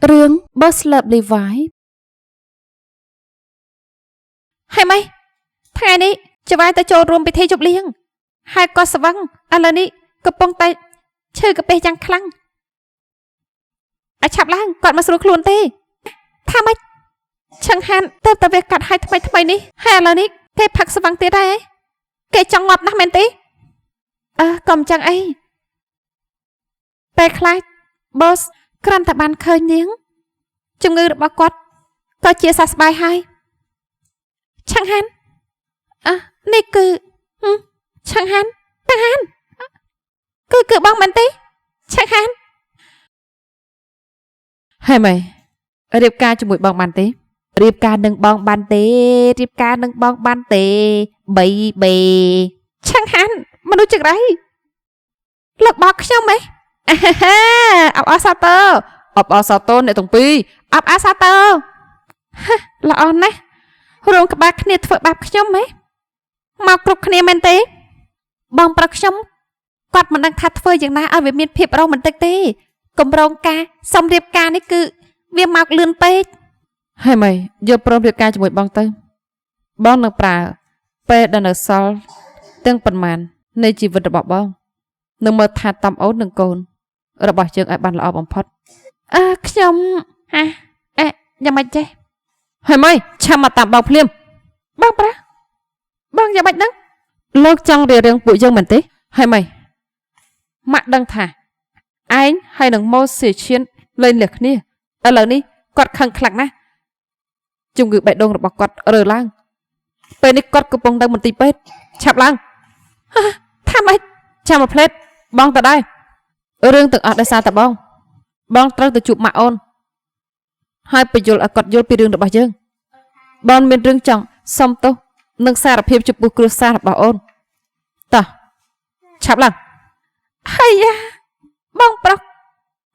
រឿង Boss Love Levi ហើយម៉េចថ្ងៃនេះចវាយទៅចូលរួមពិធីជប់លៀងហើយក៏ស្វឹងឥឡូវនេះកំពុងតែឈឺកាពះយ៉ាងខ្លាំងឲ្យឆាប់ឡើងគាត់មកស្រួលខ្លួនទេថាម៉េចឆឹងហានទៅតែវាកាត់ឲ្យថ្មីថ្មីនេះហើយឥឡូវនេះគេផឹកស្វឹងទៀតដែរគេចង់ងាប់ណាស់មែនទេអើកុំចឹងអីពេលខ្លះ boss គ្រាន់តែបានឃើញនាងជំងឺរបស់គាត់ក៏ជាសះស្បើយហើយឆឹងហានអ่ะនេះគឺហឹមឆឹងហានឆឹងហានគឺបងមែនទេឆឹងហាន ហេម៉េរៀបការជាមួយបងបានទេ រៀបការនឹងបងបានទេរៀបការនឹងបងបានទេ3បេឆឹងហានមនុស្សចង្រៃលើកបោកខ្ញុំហ៎អាហាហាអបអរសាទរ អបអរសាទរអ្នកទាំងពីរ អបអរសាទរហាល្អណាស់រួមក្បាលគ្នាធ្វើបាបខ្ញុំហ៎មកគ្រប់គ្នាមែនទេបងប្រុសខ្ញុំគាត់មិនដឹងថាធ្វើយ៉ាងណាឲ្យវាមានភាពរ៉ូមែនទិកទេកម្រងការសំរៀបការនេះគឺវាមកលឿនពេក ហេម៉េយកព្រមរៀបការជាមួយបងទៅបងនឹងប្រើពេលដែលនៅសល់ទាំងប៉ុន្មាននៃជីវិតរបស់បងនឹងមើលថែតំអូននិងកូនរបស់យើងឲ្យបានល្អបំផុត អឺខ្ញុំហាអេយ៉ាងម៉េចចេះ ហេម៉េឆាំមកតាមបងភ្លាម បងប្រាបងយ៉ាងម៉េចហ្នឹង លោកចង់រៀបរៀងពួកយើងមែនទេហេម៉េម៉ាក់ដឹងថាឯងហើយនឹងម៉ូសេឈៀនលែងលះគ្នាឥឡូវនេះគាត់ខឹងខ្លាំងណាស់ជំងឺបេះដូងរបស់គាត់រើឡើងពេលនេះគាត់កំពុងនៅមន្ទីរពេទ្យឆាប់ឡើង ថាម៉េច ចាំមួយផ្លេតបងទៅដែររឿងទាំងអស់ដោយសារតែបងបងត្រូវទៅជួបម៉ាក់អូនហើយបញ្យល់ឲ្យគាត់យល់ពីរឿងរបស់យើងបងមានរឿងចង់សុំទោសនិងសារភាពចំពោះគ្រួសាររបស់អូនតោះឆាប់ឡើង ហើយយ៉ាបងប្រុស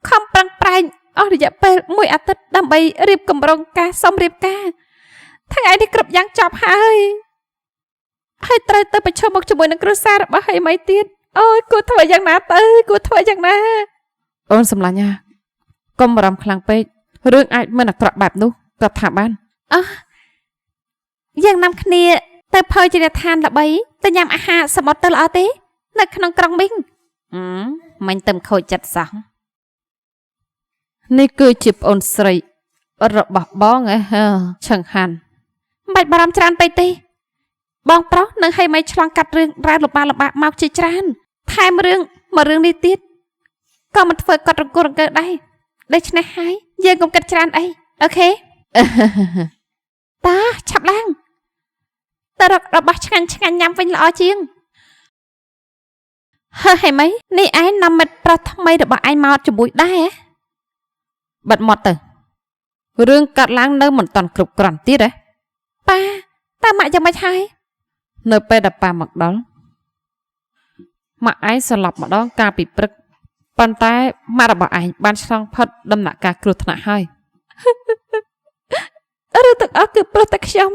ខំប្រឹងប្រែងអស់រយៈពេលមួយអាទិត្យដើម្បីរៀបកម្រងការសំរៀបការថ្ងៃនេះគ្រប់យ៉ាងចប់ហើយហើយត្រូវទៅប្រឈមមុខជាមួយនឹងគ្រួសាររបស់ហេមីទៀតអូយគួរធ្វើយ៉ាងណាទៅគួរធ្វើយ៉ាងណា អូនសម្លាញ់ណាកុំបារម្ភខ្លាំងពេករឿងអាចមិនអាក្រក់បែបនោះក៏ថាបាន អោះយើងនាំគ្នាទៅភោជនីយដ្ឋានល្បីទៅញ៉ាំអាហារសមុទ្រទៅល្អទេ នៅក្នុងក្រុងមីងអឺមិញទៅខូចចិត្តសោះ នេះគឺជាប្អូនស្រីរបស់បងឯហឺឆឹងហាន់ មិនបាច់បារម្ភច្រើនពេកទេបងប្រុសនឹងហេមីឆ្លងកាត់រឿងរ៉ាវលំបាកលំបាកមកជាច្រើនថែមរឿងមករឿងនេះទៀតក៏មិនធ្វើគាត់រង្គោះរង្គើដែរដូច្នេះហើយយើងកុំគិតច្រើនអីអូខេតាឆាប់ឡើងទៅរករបស់ឆ្ងាញ់ឆ្ងាញ់ញ៉ាំវិញល្អជាងហើហេមីនេះឯងនាំមិត្តប្រុសថ្មីរបស់ឯងមកជាមួយដែរហ៎ បាត់មាត់ទៅរឿងកាត់ឡើងនៅមិនតាន់គ្រប់គ្រាន់ទៀតហ៎ ប៉ាតើម៉ាក់យ៉ាងម៉េចហើយ នៅពេលដែលប៉ាមកដល់ម៉ាក់ឯងស្លាប់ម្ដងកាលពីព្រឹកប៉ុន្តែម៉ាក់របស់ឯងបានឆ្លងផុតដំណាក់កាលគ្រោះថ្នាក់ហើយ រឿងទាំងអស់គឺព្រោះតែខ្ញុំ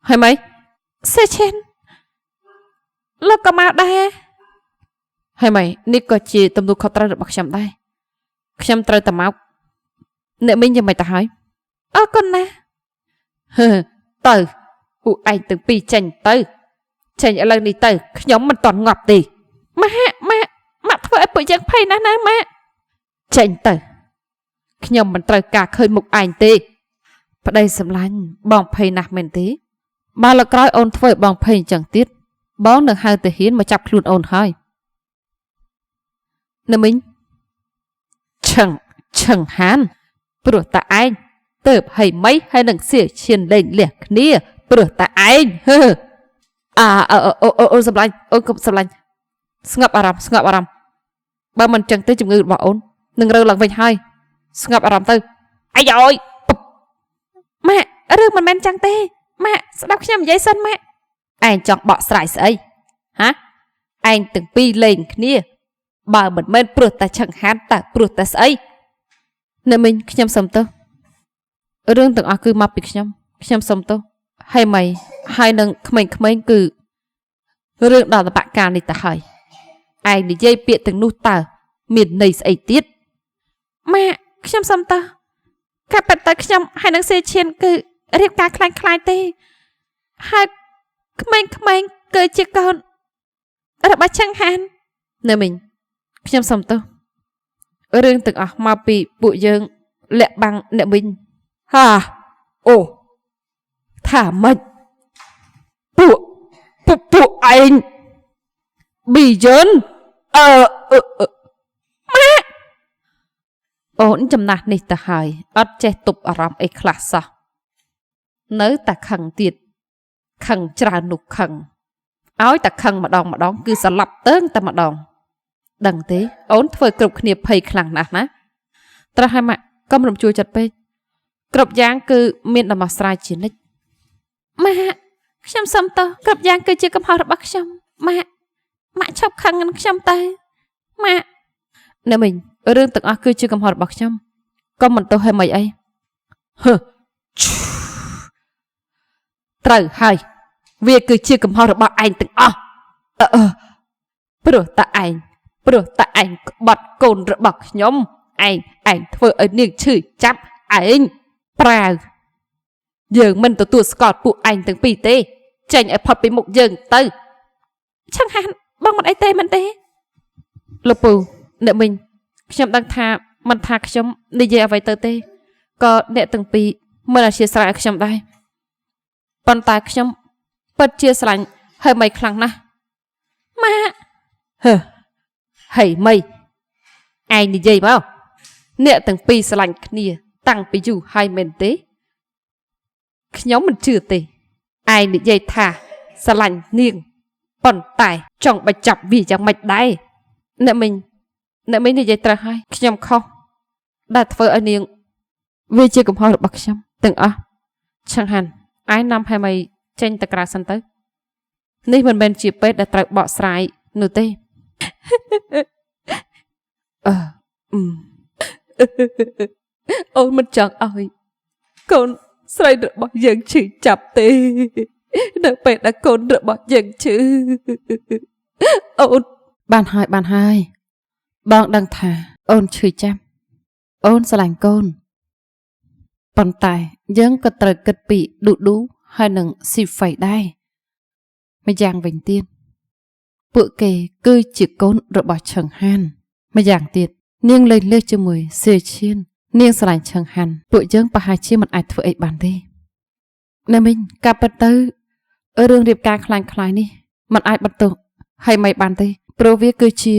ហើយម៉េច សេឈិនលោកក៏មកដែរ ហើយម៉េចនេះក៏ជាទំនួលខុសត្រូវរបស់ខ្ញុំដែរខ្ញុំត្រូវតែមកអ្នកមីងយ៉ាងម៉េចទៅហើយ អរគុណណាស់ ហឺទៅពួកឯងទាំងពីរចេញទៅចេញឥឡូវនេះទៅខ្ញុំមិនតន់ងាប់ទេ ម៉ាក់ម៉ាក់ម៉ាក់ធ្វើឲ្យពួកយើងភ័យណាស់ណាម៉ាក់ ចេញទៅខ្ញុំមិនត្រូវការឃើញមុខឯងទេប្តីសម្លាញ់បងភ័យណាស់មែនទេបើលើកក្រោយអូនធ្វើឲ្យបងភ័យអញ្ចឹងទៀតបងនឹងហៅទាហានមកចាប់ខ្លួនអូនហើយណាមីងឆឹងឆឹងហានព្រោះតែឯងទៅហីមីហើយនឹងសៀឈានលេងលះគ្នាព្រោះតែឯងហឺអាអឺអូអូអូសម្លាញ់អូនកុំសម្លាញ់ស្ងប់អារម្មណ៍ស្ងប់អារម្មណ៍បើមិនចឹងទេជំងឺរបស់អូននឹងរើឡើងវិញហើយស្ងប់អារម្មណ៍ទៅអាយយ ម៉ាក់រឿងមិនមែនចឹងទេម៉ាក់ស្ដាប់ខ្ញុំនិយាយសិនម៉ាក់ ឯងចង់បកស្រាយស្អីហាឯងទាំងពីរលេងគ្នាបើមិនមែនព្រោះតែឆឹងហានតើព្រោះតែស្អីអ្នកមីងខ្ញុំសុំទោសរឿងទាំងអស់គឺមកពីខ្ញុំខ្ញុំសុំទោសហើយម៉ីហើយនឹងក្មេងៗគឺរឿងដល់តបកាលនេះទៅហើយឯងនិយាយពាក្យទាំងនោះតើមានន័យស្អីទៀត ម៉ាក់ ខ្ញុំសុំតោះកាពិតទៅខ្ញុំហើយនឹងសៀឈៀនគឺរៀបការខ្លាញ់ខ្លាយទេហើយក្មេងៗគឺជាកូនរបស់ឆឹងហាន នៅមីងខ្ញុំសុំទោសរឿងទាំងអស់មកពីពួកយើងលាក់បាំងអ្នកមីងហាអូថាម៉េចពួកពួកពួកឯងប៊ីយិនអឺអឺអឺម៉ាក់អូនចំណាស់នេះទៅហើយអត់ចេះទប់អារម្មណ៍អីខ្លះសោះនៅតែខឹងទៀតខឹងច្រើននោះខឹងឲ្យតែខឹងម្ដងម្ដងគឺសន្លប់តើងតែម្ដងដឹងទេអូនធ្វើគ្រប់គ្នាភ័យខ្លាំងណាស់ណាត្រូវឲ្យម៉ាក់កុំរំជួលចិត្តពេកគ្រប់យ៉ាងគឺមានដំណោះស្រាយជានិច្ច ម៉ាក់ខ្ញុំសុំទោសគ្រប់យ៉ាងគឺជាកំហុសរបស់ខ្ញុំម៉ាក់ម៉ាក់ឈប់ខឹងនឹងខ្ញុំទៅម៉ាក់ អ្នកមីងរឿងទាំងអស់គឺជាកំហុសរបស់ខ្ញុំកុំបន្ទោសហេមីអីហឺឈូត្រូវហើយវាគឺជាកំហុសរបស់ឯងទាំងអស់អឺអឺព្រោះតែឯងព្រោះតែឯងក្បត់កូនរបស់ខ្ញុំឯងឯងធ្វើឲ្យនាងឈឺចាប់ឯងប្រាវយើងមិនទទួលស្គាល់ពួកឯងទាំងពីរទេចេញឲ្យផុតពីមុខយើងទៅ ឆឹងហានបងមិនអីទេមិនទេ លោកពូអ្នកមីងខ្ញុំដឹងថាមិនថាខ្ញុំនិយាយអ្វីទៅទេក៏អ្នកទាំងពីរមិនអធិស្ឋានឲ្យខ្ញុំដែរប៉ុន្តែខ្ញុំពិតជាស្រឡាញ់ហើយមីខ្លាំងណាស់ ម៉ាក់ ហឺហីមីឯងនិយាយមកអ្នកទាំងពីរស្រឡាញ់គ្នា តាំងពីយូរហើយមែនទេខ្ញុំមិនជឿទេឯងនិយាយថាស្រឡាញ់នាងប៉ុន្តែចង់បញ្ចប់វាយ៉ាងម៉េចដែរអ្នកមីងអ្នកមីងនិយាយត្រូវហើយខ្ញុំខុសដែលធ្វើឲ្យនាងវាជាកំហុសរបស់ខ្ញុំទាំងអស់ឆឹងហាន់ឯងនាំហេមីចេញទៅក្រៅសិនទៅនេះមិនមែនជាពេទ្យដែលត្រូវបកស្រាយនោះទេអឺអឺអូនមិនចង់ឲ្យកូនស្រីរបស់យើងឈឺចាប់ទេនៅពេលដែលកូនរបស់យើងឈឺអូនបានហើយបានហើយបងដឹងថាអូនឈឺចាប់អូនស្រឡាញ់កូនប៉ុន្តែយើងក៏ត្រូវគិតពីឌូឌូហើយនឹងស៊ីហ្វៃដែរម្យ៉ាងវិញទៀតពួកគេគឺជាកូនរបស់ឆឹងហានម្យ៉ាងទៀតនាងលេងលេសជាមួយសៀឈៀននាងស្រឡាញ់ឆឹងហានពួកយើងប្រហែលជាមិនអាចធ្វើអីបានទេអ្នកមីងកាប់ពិតទៅរឿងរៀបការខ្លាញ់ខ្លាយនេះมันអាចបន្ទោសឲ្យមិនបានទេព្រោះវាគឺជា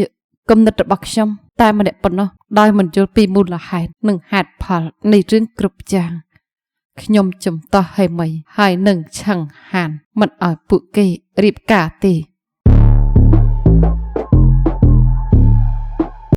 គំនិតរបស់ខ្ញុំតែម្នាក់ប៉ុណ្ណោះដោយមិនយល់ពីមូលហេតុនិងហេតុផលនៃរឿងគ្រប់យ៉ាងខ្ញុំចំទាស់ឲ្យមីហើយនឹងឆឹងហានមិនឲ្យពួកគេរៀបការទេ